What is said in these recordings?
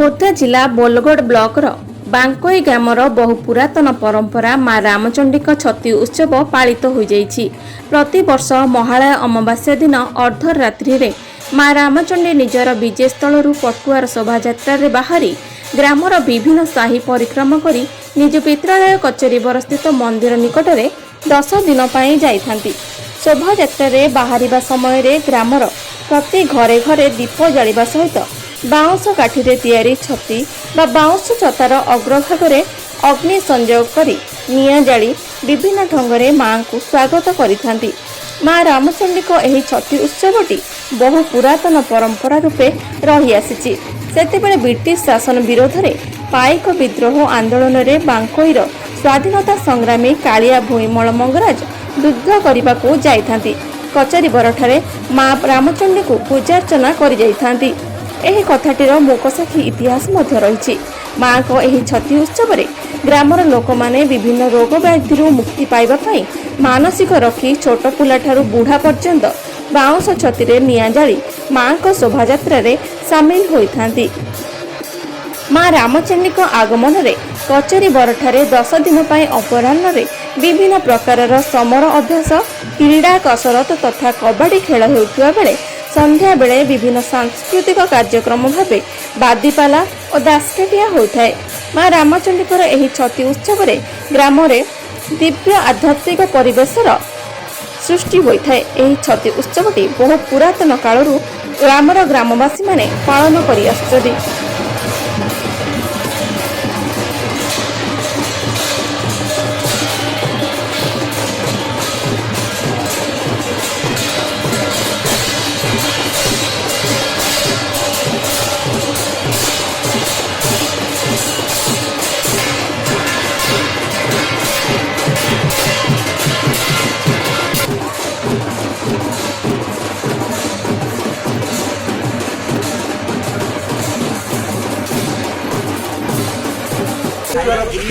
ଖୋର୍ଦ୍ଧା ଜିଲ୍ଲା ବୋଲଗଡ଼ ବ୍ଲକର ବାଙ୍କୋଇ ଗ୍ରାମର ବହୁ ପୁରାତନ ପରମ୍ପରା ମା ରାମଚଣ୍ଡୀଙ୍କ ଛତି ଉତ୍ସବ ପାଳିତ ହୋଇଯାଇଛି। ପ୍ରତିବର୍ଷ ମହାଳୟ ଅମାବାସ୍ୟା ଦିନ ଅର୍ଦ୍ଧରାତ୍ରିରେ ମା ରାମଚଣ୍ଡୀ ନିଜର ବିଜେସ୍ଥଳରୁ ପଟୁଆର ଶୋଭାଯାତ୍ରାରେ ବାହାରି ଗ୍ରାମର ବିଭିନ୍ନ ସାହି ପରିକ୍ରମା କରି ନିଜ ପିତ୍ରାଳୟ କଚେରୀବରସ୍ଥିତ ମନ୍ଦିର ନିକଟରେ 10 ଦିନ ପାଇଁ ଯାଇଥାନ୍ତି। ଶୋଭାଯାତ୍ରାରେ ବାହାରିବା ସମୟରେ ଗ୍ରାମର ପ୍ରତି ଘରେ ଘରେ ଦୀପ ଜାଳିବା ସହିତ ବାଉଁଶ କାଠିରେ ତିଆରି ଛତି ବା ବାଉଁଶ ଛତାର ଅଗ୍ରଭାଗରେ ଅଗ୍ନି ସଂଯୋଗ କରି ନିଆଁ ଜାଳି ବିଭିନ୍ନ ଢଙ୍ଗରେ ମାଙ୍କୁ ସ୍ୱାଗତ କରିଥାନ୍ତି। ମା ରାମଚଣ୍ଡୀଙ୍କ ଏହି ଛତି ଉତ୍ସବଟି ବହୁ ପୁରାତନ ପରମ୍ପରା ରୂପେ ରହିଆସିଛି। ସେତେବେଳେ ବ୍ରିଟିଶ ଶାସନ ବିରୋଧରେ ପାଇକ ବିଦ୍ରୋହ ଆନ୍ଦୋଳନରେ ବାଙ୍କୋଇର ସ୍ୱାଧୀନତା ସଂଗ୍ରାମୀ କାଳିଆ ଭୂଇଁମଳ ମଙ୍ଗରାଜ ଯୁଦ୍ଧ କରିବାକୁ ଯାଇଥାନ୍ତି। କଚାରୀବରଠାରେ ମା ରାମଚଣ୍ଡୀଙ୍କୁ ପୂଜାର୍ଚ୍ଚନା କରିଯାଇଥାନ୍ତି। ଏହି କଥାଟିର ମୂକସାକ୍ଷୀ ଇତିହାସ ମଧ୍ୟ ରହିଛି। ମାଙ୍କ ଏହି ଛତି ଉତ୍ସବରେ ଗ୍ରାମର ଲୋକମାନେ ବିଭିନ୍ନ ରୋଗ ବ୍ୟାଧିରୁ ମୁକ୍ତି ପାଇବା ପାଇଁ ମାନସିକ ରଖି ଛୋଟ ପିଲାଠାରୁ ବୁଢ଼ା ପର୍ଯ୍ୟନ୍ତ ବାଉଁଶ ଛତିରେ ନିଆଁ ଜାଳି ମାଙ୍କ ଶୋଭାଯାତ୍ରାରେ ସାମିଲ ହୋଇଥାନ୍ତି। ମା ରାମଚଣ୍ଡୀଙ୍କ ଆଗମନରେ କଚେରୀ ବରଠାରେ 10 ଦିନ ପାଇଁ ଅପରାହ୍ନରେ ବିଭିନ୍ନ ପ୍ରକାରର ସମର ଅଭ୍ୟାସ, କ୍ରୀଡ଼ା, କସରତ ତଥା କବାଡ଼ି ଖେଳ ହେଉଥିବା ବେଳେ ସନ୍ଧ୍ୟାବେଳେ ବିଭିନ୍ନ ସାଂସ୍କୃତିକ କାର୍ଯ୍ୟକ୍ରମ ଭାବେ ବାଦିପାଲା ଓ ଦାସକାଠିଆ ହୋଇଥାଏ। ମା ରାମଚଣ୍ଡୀଙ୍କର ଏହି ଛତି ଉତ୍ସବରେ ଗ୍ରାମରେ ଦିବ୍ୟ ଆଧ୍ୟାତ୍ମିକ ପରିବେଶର ସୃଷ୍ଟି ହୋଇଥାଏ। ଏହି ଛତି ଉତ୍ସବଟି ବହୁ ପୁରାତନ କାଳରୁ ଗ୍ରାମର ଗ୍ରାମବାସୀମାନେ ପାଳନ କରି ଆସୁଛନ୍ତି।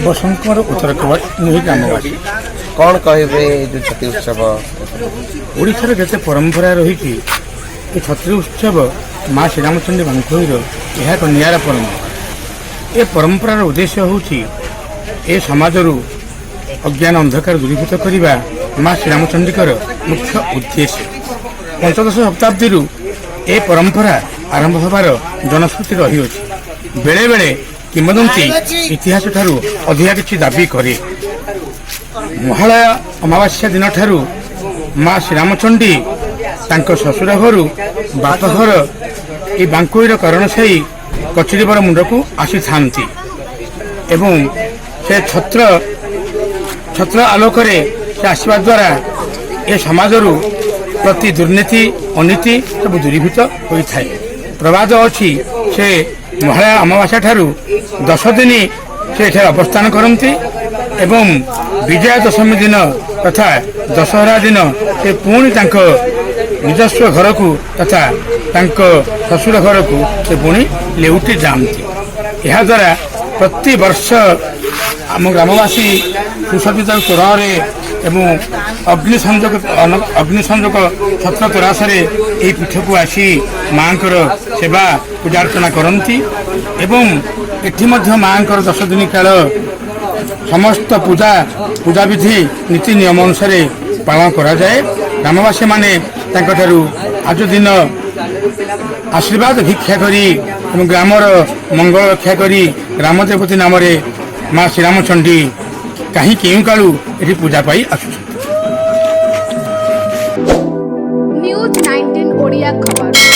ବସନ୍ତ କୁମାର ଉତ୍ତର କୁମାର, ମୁଁ ଏହି ଗ୍ରାମବାସୀ। କ'ଣ କହିବେ ଏଇ ଯୋଉ ଛତି ଉତ୍ସବ? ଓଡ଼ିଶାର ଯେତେ ପରମ୍ପରା ରହିଛି, ଏ ଛତ୍ରୀ ଉତ୍ସବ ମା ଶ୍ରୀରାମଚଣ୍ଡୀ ବାଙ୍କୋଇର ଏହା ଏକ ନିଆରା ପରମ୍ପରା। ଏ ପରମ୍ପରାର ଉଦ୍ଦେଶ୍ୟ ହେଉଛି ଏ ସମାଜରୁ ଅଜ୍ଞାନ ଅନ୍ଧକାର ଦୂରୀଭୂତ କରିବା ମା ଶ୍ରୀରାମଚଣ୍ଡୀଙ୍କର ମୁଖ୍ୟ ଉଦ୍ଦେଶ୍ୟ। ପଞ୍ଚଦଶ ଶତାବ୍ଦୀରୁ ଏ ପରମ୍ପରା ଆରମ୍ଭ ହେବାର ଜନଶ୍ରୁତି ରହିଅଛି। ବେଳେବେଳେ କିମ୍ବଦନ୍ତୀ ଇତିହାସ ଠାରୁ ଅଧିକା କିଛି ଦାବି କରେ। ମହାଳୟ ଅମାବାସ୍ୟା ଦିନଠାରୁ ମା ଶ୍ରୀରାମଚଣ୍ଡୀ ତାଙ୍କ ଶ୍ୱଶୁର ଘରୁ ବାପଘର ଏ ବାଙ୍କୁଇର କରଣସାହି କଚେରୀବର ମୁଣ୍ଡକୁ ଆସିଥାନ୍ତି ଏବଂ ସେ ଛତ୍ର ଛତ୍ର ଆଲୋକରେ ସେ ଆସିବା ଦ୍ୱାରା ଏ ସମାଜରୁ ପ୍ରତି ଦୁର୍ନୀତି, ଅନୀତି ସବୁ ଦୂରୀଭୂତ ହୋଇଥାଏ। ପ୍ରବାଦ ଅଛି, ସେ ମହାଳୟ ଅମାବାସ୍ୟା ଠାରୁ 10 ଦିନ ସେ ଏଠାରେ ଅବସ୍ଥାନ କରନ୍ତି ଏବଂ ବିଜୟା ଦଶମୀ ଦିନ ତଥା ଦଶହରା ଦିନ ସେ ପୁଣି ତାଙ୍କ ନିଜସ୍ୱ ଘରକୁ ତଥା ତାଙ୍କ ଶ୍ୱଶୁର ଘରକୁ ସେ ପୁଣି ଲେଉଟି ଯାଆନ୍ତି। ଏହାଦ୍ୱାରା ପ୍ରତିବର୍ଷ ଆମ ଗ୍ରାମବାସୀ ସୁସଜ୍ଜିତ ତୋରଣରେ ଏବଂ ଅଗ୍ନି ସଂଯୋଗ ଛତ୍ର ତରାସରେ ଏହି ପୀଠକୁ ଆସି ମାଙ୍କର ସେବା ପୂଜାର୍ଚ୍ଚନା କରନ୍ତି ଏବଂ ଏଠି ମଧ୍ୟ ମାଙ୍କର 10 ଦିନ କାଳ ସମସ୍ତ ପୂଜାବିଧି ନୀତି ନିୟମ ଅନୁସାରେ ପାଳନ କରାଯାଏ। ଗ୍ରାମବାସୀମାନେ ତାଙ୍କଠାରୁ ଆଜ ଦିନ ଆଶୀର୍ବାଦ ଭିକ୍ଷା କରି ଏବଂ ଗ୍ରାମର ମଙ୍ଗଳ ରକ୍ଷା କରି ଗ୍ରାମ ଦେବତୀ ନାମରେ ମା ଶ୍ରୀରାମଚଣ୍ଡୀ କାହିଁ କେଉଁ କାଳୁ ଏଠି ପୂଜା ପାଇ ଆସୁଛନ୍ତି। ନ୍ୟୁଜ୍ 19 ଓଡ଼ିଆ ଖବର।